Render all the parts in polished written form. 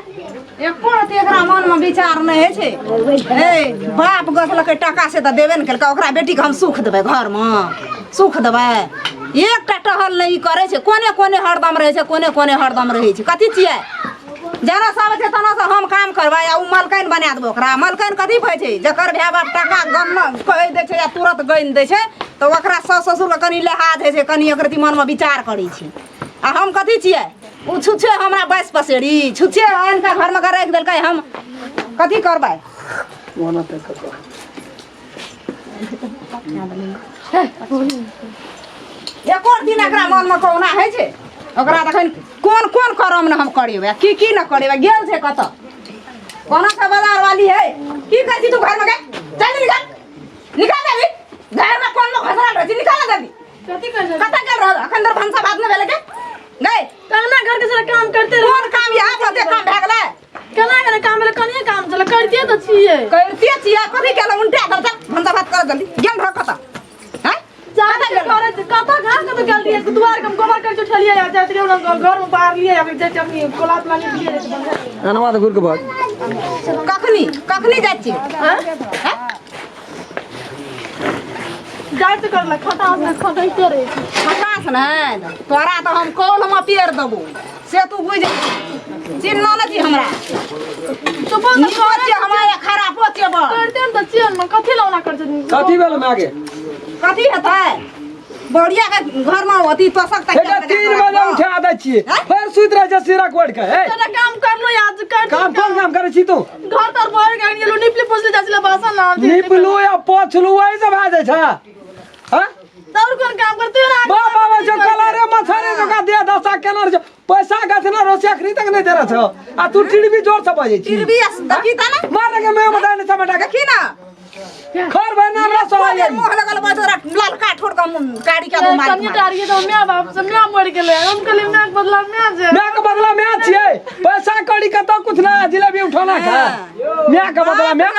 एको रत्ती एकरा मनमे विचार नहि होइ छै। ए बाप गछलकै टाका से तऽ देबे ने केलकै, ओकरा बेटीके हम सुख देबै, घरमे सुख देबै। एकटा टहल नहि ई करै छै, कोने कोने हरदम रहै छै, कोने कोने हरदम रहै छै। कथी छियै? जेना सब छै तेना से हम काम करबै आ ओ मलकाइन बना देबै ओकरा। मलकाइन कथी होइ छै? जकर भाय बाप टाका गन कहि दै छै आ तुरत गनि दै छै तऽ ओकरा सासु ससुरके कनि लिहाज होइ छै, कनि एक रत्ती मनमे विचार करै छै। आ हम कथी छियै? ओ छुच्छे हमरा बाइस पसेरी छुच्छे आनि कऽ घरमे कऽ राखि देलकै, हम कथी करबै? एको दिन एकरा मनमे कहुना होइ छै? ओकरा तखन कोन कोन करम ने हम करेबै आ की की न करेबै। गेल छै कतऽ? कोना से बाजार वाली है? की करै छी तू घरमे? गे चल, निकाल निकाल जल्दी। घरमे कोन लोग घसरल रहै छै? निकाल ना जल्दी। कथी कर कतऽ गेल रह? अखन धरि भनसा भात नहि भेलै के गई? केना घर के सारा काम करते रह। कोन काम? यहाँ कते काम भए गेलै? केना केना काम भेलै? कनिए काम छलै, करिते तऽ छियै। करिते छियै? कथी केलहुँ? उल्टा दल चल, भनसा भात कर जल्दी। गेल रह कतऽ? हैं, जाके करे कतऽ घास कतऽ गेल रहियै? दुआर के हम गोबर कर उठेलियै आ जाइत रहियै, ओना घर में बाहरलियै आ जाइत अपनी कोला तोला निपलियै। अनवा तऽ घुर के भाग। कखनी कखनी जाइ छी? हैं? हैं? जाइत करला खटास ने खटैते रहै छी। खटास ने तोरा तऽ हम कौलमे पेर देबो से तू बुझि चिन्ह नहि छी हमरा। तो बोल। नीको छियै हमरा, खरापो छियै बड़। करते हम तऽ छियै ने, कथी लए ओना करै छथिन? कथी भेल माय के? कथी हेतै? बौड़िया के घर में अथी तोसक तक हे 3 बजे उठा दै छियै, फेर सुति रहै छै सिरक ओढ़ि के। हे तोरा काम करलो आज कर। काम? कोन काम करै छी तू? घर तर भर के गेलो, निपली पोछले जाइ छलै, बासन लान। निपलू या पोछलू वही सब भए जाइ छै, हँ? तोर कोन काम करते ना? बाप बाबा जो कलरे मछरे जो का दे दशा केना रहै छै, पैसा गछना रहो से अखनी तक नहीं दे रहा छौ आ तू टिड़बी जोर से बजै छी। टिरबी देखी त ना। मार के मैं बताए नहीं बेटा के। देखी ना। खर भाई ना हमरा सवाल कोन मुँह लगल बा तोरा? ललका ठोर के गाड़ी के मुँह मारि। कनिए टारिए तऽ माय बाप से माय मरि गेलै, हम कहलियै माय के बदला माय जे। मैं के बदला मैं छियै, पैसा कौड़ी कतौ कुछ ना, जिलेबी उठाना खा। मैं के बदला मैं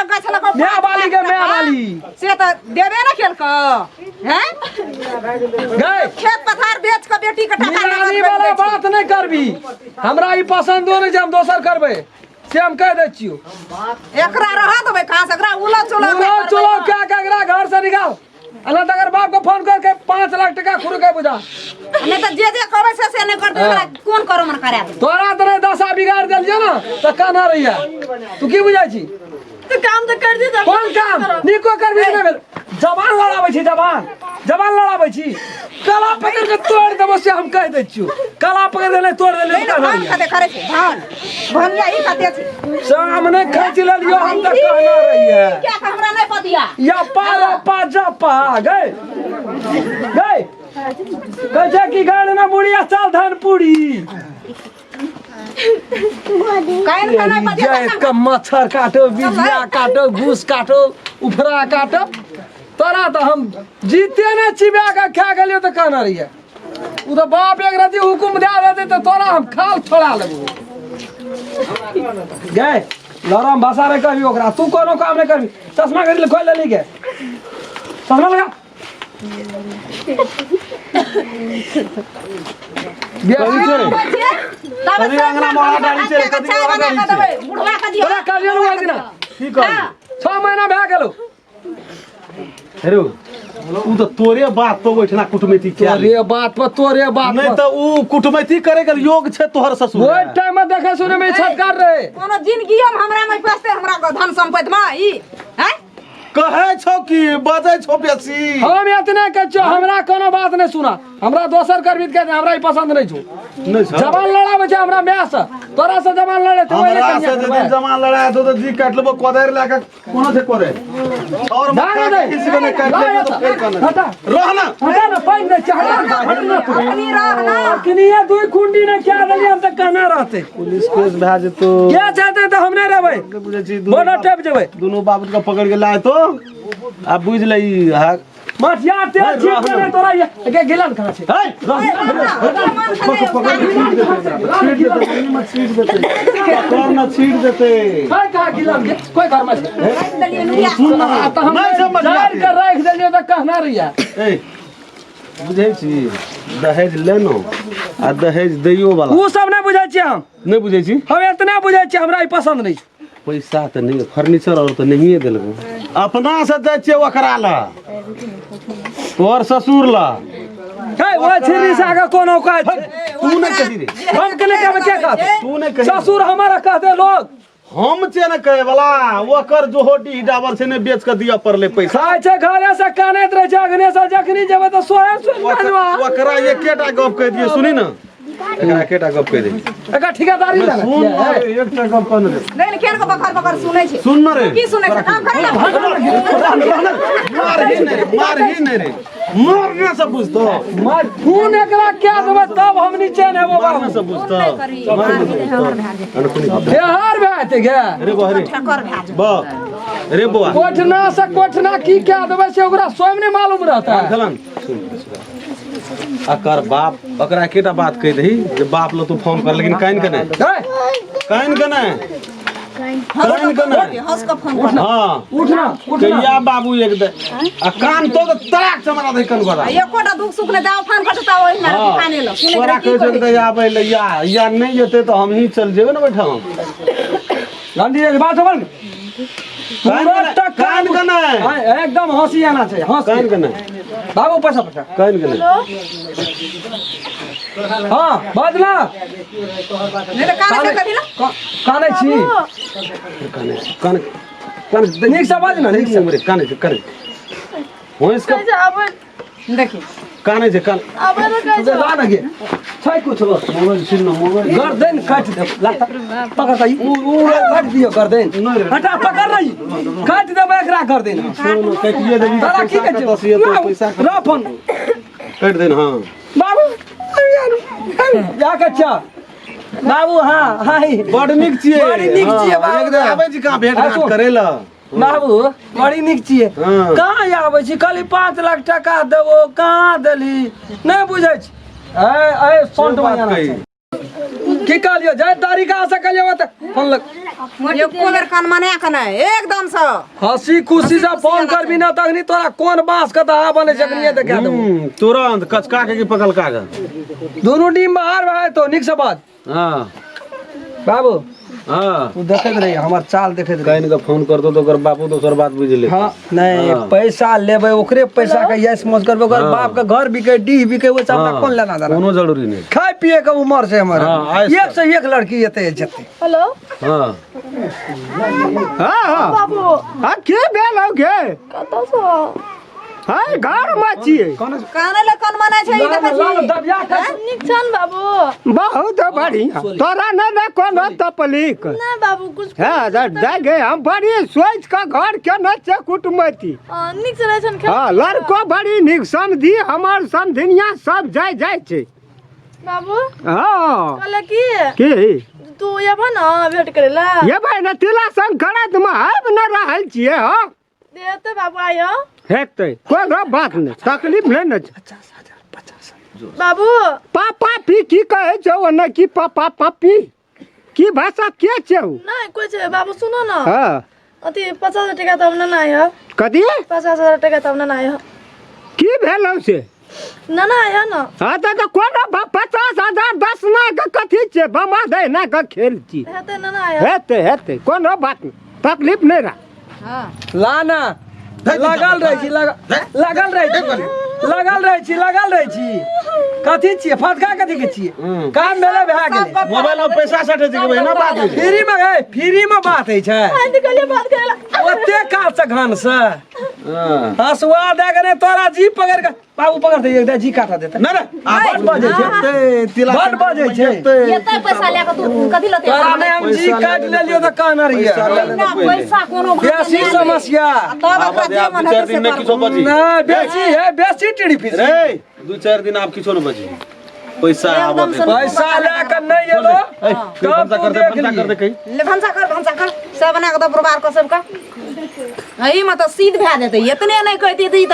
मैं वाली के मैं वाली। से तऽ देबे ना केलको हैं। गए खेत पथार बेच के बेटी के टाका निगरानी नगद वाला दै छै। बात नहीं करबी, हमरा ई पसंद नहीं जे हम दोसर करबै से हम कह दै छियौ। एकरा रह देबै कहाँ से? एकरा उलो चुलो। चलो चलो, क्या ककरा घर से निकाल अल्लाह तकर बाप को फोन करके 5 लाख टका खुर के बुझा। नहीं तऽ जे जे कहबै से से नहीं करतै। एकरा कोन करो मन करा देबै? तोरा तोरे दशा बिगाड़ देलियो ना तऽ कहना रहिया। तू की बुझाइ छी? तऽ काम तऽ कर दे। कोन काम? नीको करबी नहि भेल। जबान लड़ाबै छी, जबान जबान लड़ाबै छी। कला पकड़ के तोड़ देबो से हम कह दै छियौ। कला पकड़ के नहि तोड़ देलियो तऽ कहना धान रहिया। कते करै छै? धान भनिया ई कते छै? सामने खींच लेलियो हम तऽ कहना रहिया। क्या के हमरा नहीं पतिया। या पा पा जा पा गए गए कहै छै कि गाड़ ना बुढ़िया चाल धान पूरी। कान के नहीं पतिया। जाइत के मच्छर काटो, बिजिया काटो, घूस काटो, उफरा काटो। तोरा तऽ हम जीते ने चिबा के खा गेलियो तऽ कहना रहिए। उ तऽ बाप एक रति हुकुम दए देतै तऽ तोरा हम खाल छोड़ा लेबो। गए लरम भाषा रे कहबी ओकरा। तू कोनो काम नहीं करबी। चश्मा करी ले, खोल लेली के चश्मा लगा। कथी छै रे? कथी अंगना मोड़ा डाली छै रे? कथी मोड़ा डाली छै? बुढ़वा के दियो। तोरा कहलियो ने ओहि दिना। की कहली? 6 महीना भए गेलो। हेरो, उ तऽ तोरे बात पर ओहिठिना कुटमैती कयल। तोरे बात पर, तोरे बात नहीं पर। तऽ उ कुटमैती करे के योग छै तोहर ससुर। ओहि टाइम में देखे सुने में छटकार रहे। कोनो जिंदगी हम हमरा में पसते हमरा धन संपत्ति में ई हैं? कहै छौ कि बजै छौ बेसी? हम एतने कहै छियौ, हमरा कोनो बात नहीं सुना। हमरा दोसर करबी तऽ हमरा ई पसंद नहीं छौ। नहीं छौ? जबान लड़ाबै छै हमरा माय से, तोरा से जबान लड़े तऽ ओहि हमरा से जे दिन जमा लड़ा दो तऽ जी काटि लेबो कोदारि लए कऽ। कोनो छै कोदारि और मक्का के किसी के नहि काटि लेबो तऽ फेर कहने हटा। रह ना। हटा ना, पानि दे छै, हटा ना, हट ना तू। अखनी रह ना। अखनिये दुई कुंडी ने क्या देलियै हम तऽ कहना रहते। पुलिस केस भए जेतो। के चाहते तऽ हम नहि रहबै। बुझै छी दुनू बॉर्डर टैप जेबै। दुनू बाबू के पकड़ के लाए तो आ बुझ ले ई हा मठिया तेल हे, छीट रह देने ना। तोरा ये के गिलन कहाँ छै? हे, रह पकड़ के छीट देतै, छीट देतै, एहिमे छीट देतै, पकड़ न, छीट देतै। कोई कहाँ गिलन के कोई घर में छै? सुन ना। आ तऽ हम नहि छै मठिया जारि के राखि देलियै तऽ कहना रहिया। ए बुझै छी दहेज लेनो आ दहेज दैयो वाला उ सब नहि बुझै छियै हम। नहि बुझै छी? हम एतने बुझै छियै, हमरा ई पसंद नहि छै। पैसा तऽ नहि, फर्नीचर और तऽ नहिए देलकै। अपना से दै छियै ओकरा ला, तोहर ससुर ला। हे ओ छिरी से आगे कोनो काज छै? तू नहि कही रे। हम के नहि कहबै, के कहतै? तू नहि कही। ससुर हमारा कहते लोग। हम छियै ने कहे वाला, ओकर जोहो डीह डाबर छै ने बेच के दिअ पड़लै पैसा। खाय छै घरे से कानैत रहै छै, अगने से जखनी जेबै तऽ सोहे सुन कानवा। ओकरा एकेटा गप कहि दियै, सुनी ने, एकरा एकेटा गप कहि दियै। एकर ठेकेदारी लेने सुन छियै। ने रे, एकटा गप कह ने रे। नहीं नहीं, केन के बकर बकर सुनै छै? सुन ने रे। की सुनै छै? काम करे ना। मारही नहि रे, मारही नहि रे, मारने से बुझतो। मार खून एकरा क्या देबै तब हम नीचे ने हेबो मारने बाबू। से बुझतो। बिहार भए जेतै गे। रे बा, रे ठकर भए जेतै। बा, रे बौआ। कोठना से कोठना की क्या देबै से ओकरा स्वयं नहि मालूम रहता है। खलन अकर बाप ओकरा एकेटा बात कहि दही जे बाप ल तू फोन कर, लेकिन कान के नहि, हे, कान के नहि, कान के नहि। हंस के फोन कर। हाँ उठना उठना। कहिया बाबू एक दे आ कान तो तराक से मारा दे कन गोरा। एकोटा दुख सुख नहि दाव फोन करता ओहि मारे हाँ। काने ल सुनै तोरा की कहै छौ कहै कि आबै ले या या नहि जेतै तऽ हमही चल जेबै ने बैठाम। गांधी जी बात होबल। कान के नहि, कान के नहि, हाँ, एकदम हंसी आना चाहिए, हंस कान के नहि, बाबू पैसा पैसा कान के नहि। हाँ बाजना। नहि तऽ काने से कभी ना। कानै छी? काने कान कान नीक से बाज ना, नीक से। रे, काने छै, काने होइस के कहै छै आबै। देखी काने छै, कान आबै लए कहै छै। ला ना गे छै कुछ मोबाइल सुन न, मोबाइल गर्दन काट दे, ला पकड़ त उ उ काट दियो गर्दन, हटा पकड़ रही, काट देबै एकरा गर्दन। सुन काटिए देबी। तोरा की कहै पैसा छै? पैसा र फोन काटि दे। हाँ बाबू जा के चा बाबू। हाँ हाँ बड नीक छियै, बड नीक छियै बाबू। एक दिन आबै छी कहाँ भेंट घाट करै लए? बाबू बड़ी नीक छियै। हाँ। कहाँ आबै छी? कहली 5 लाख टका देबो, कहाँ देली? नहि बुझै छी। ए ए सौंठ बात बजाना कही। छै। की कहलियो? जाय तारीखा से कहलियो तऽ फोन लग। एको बेर कान मना के नहि एकदम से हंसी खुशी से फोन करबी ना तखनी तोरा कोन बांस के दहा बने छै अखनिये देखा देबो। तुरंत कचका के की पकलका के दुनू टीम बाहर भए तो नीक से बात। हाँ बाबू हाँ तू देखैत रही हमर चाल, देखैत रही। कान के फोन कर दो तो ओकर बापू दोसर बात बुझि ले। हाँ नहीं हाँ। पैसा लेबै ओकरे पैसा के यश मौज करबै, ओकर हाँ। बाप के घर बिके डीह बिके ओहि से हमरा कोन लेना देना? कोनो जरूरी नहीं। खाय पिए के उमर छै हमर। हाँ, आइस एक से एक लड़की एते जेतै। हेलो। हाँ हाँ हाँ बाबू। हाँ के भेल हौ गे? कतऽसँ? है घर में छियै। काने लए कान मना छै ई देखै छी। दबिया के नीक छन बाबू? बहुत बढ़िया, तोरा नहि ने कोनो तकलीफ? नहि बाबू कुछ। हाँ दे गे, हम बड़ी सोच के घर के न छै कुटुमैती। हाँ, नीक से रहै छन? हाँ लड़को बड़ी नीक, समधी हमर समधिनिया सब जाय जाय छै। बाबू। हाँ कहले की की तू एबह ने भेंट करै लए? एबै ने, तिला संक्रांत में आबि न रहल छियै। हाँ देते बाबू आइयो। हेतै, कोनो बात नहि, तकलीफ नहि ने छै। बाबू। पापा पी की कहै छौ ओने की पापा पापी की भाषा के छै उ? नहि कोइ छै बाबू, सुनो ने। हाँ अथी 50,000 टका तऽ हम नहि आइयो। कथी? 50,000 टका तऽ हम नहि आइयो। की भेल हौ से? ना आइयो ने। हाँ तऽ कोनो 50,000 10 ना के कथी छै, बमा दे ना के खेल छी। हेतै ना आइयो। हेतै हेतै, कोनो बात नहि, तकलीफ नहि रह। लाना लगल रहै छी, लगल रहै छी, लगल रहै छी, लगल रहै छी। कथी छियै फटका? कथी के छियै? काम भेलै, भए गेलै। मोबाइल में पैसा सटे छै कि बहिना बात होइ छै? फ्री में है, फ्री में बात होइ छै। आइ निकलिए बात करै लए। ओते काल से घन से हाँ। हँसुआ दए के नहि तोरा जी पकड़ के बाबू पकड़ दे, एक जी काटा देते। नहि नहि आ बड बजै छै। एते तिला बड बजै छै। एते पैसा लए के तू कथी लते? तोरा नहि हम जी काटि लेलियो तऽ कहने रहियै। पैसा लए लेने पहिले। पैसा कोनो भाव बेसी नहि। समस्या। तब आब ओकरा जे आब मन दू चारि हेतै से दिन नहि किछो करबो। बची। नहि बेसी है, बेसी टीढ़ी फीस रे 2-4 दिन आब किछो नहि बची, पैसा एकदम आबत से पैसा लए कऽ नहि एलो तब भनसा तू कर दे, देख भनसा कर दे लिए। कहीं। ले भनसा कर, भनसा कर, सब बना के दो परिवार को सबका। एहिमे तऽ सीध भए जेतै, एतने नहि कहितियै तऽ ई तऽ